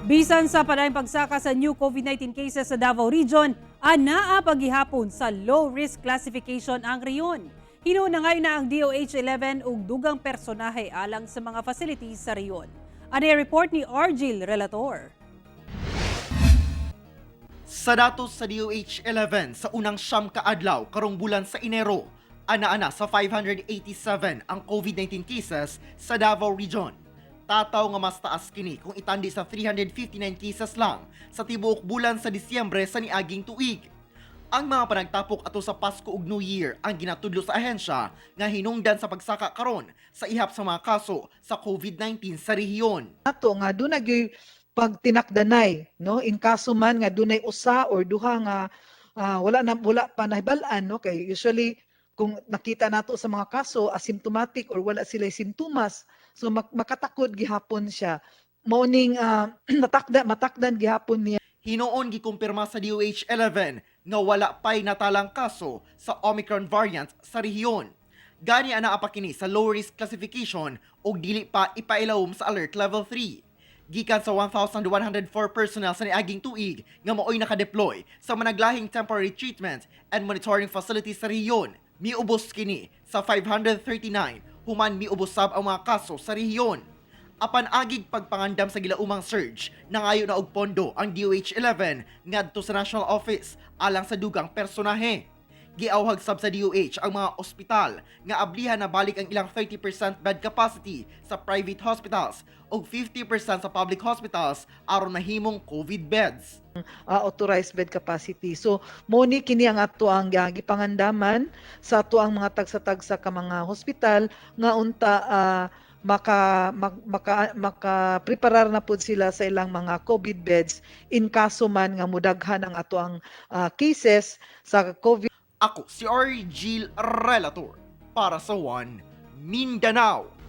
Bisan sa padayong pagsaka sa new COVID-19 cases sa Davao Region, anaa pa gihapon sa low risk classification ang rehiyon. Hinuon nangayo na ang DOH 11 og dugang personahe alang sa mga facilities sa rehiyon. Ani report ni Argil Relator. Sa datos sa DOH 11 sa unang 9 ka adlaw karong bulan sa Enero, ana-ana sa 587 ang COVID-19 cases sa Davao Region. Tataw nga mas taas kini kung itandi sa 359 cases lang sa tibuok bulan sa Disyembre sa niaging tuig. Ang mga panagtapok ato sa Pasko ug New Year ang ginatudlo sa ahensya nga hinungdan sa pagsaka karon sa ihap sa mga kaso sa COVID-19 sa rehiyon. Ato nga duna gyud pagtinakdanay, no, in kaso man nga dunay usa or duha nga wala na, wala pa nahibal-an, no, kay usually kung nakita nato sa mga kaso, asymptomatic or wala sila simptomas, so makatakod gihapon siya. Mao ning natakda, matakdan gihapon niya. Hinuon gikumpirma sa DOH 11 nga wala pa'y natalang kaso sa Omicron variant sa rehiyon. Gani anaa pa kini sa low risk classification ug dili pa ipailawom sa alert level 3. Gikan sa 1,104 personnel sa niaging tuig nga maoy nakadeploy sa managlahing temporary treatment and monitoring facilities sa rehiyon, miubos kini sa 539 human miubos sab ang mga kaso sa rehiyon. Apan agig pagpangandam sa gilaumang surge, nangayo na og pondo ang DOH-11 ngadto sa National Office alang sa dugang personahe. Giawhag sab sa DOH ang mga ospital nga ablihan na balik ang ilang 30% bed capacity sa private hospitals ug 50% sa public hospitals aron mahimong COVID beds. Authorized bed capacity. So mo ni kini ang ato ang gipangandaman sa ato ang mga tagsa-tagsa ka mga hospital nga unta maka preparar na pud sila sa ilang mga COVID beds in kaso man nga mudaghan ang ato ang cases sa COVID. Ako si Argil Relator para sa One Mindanao.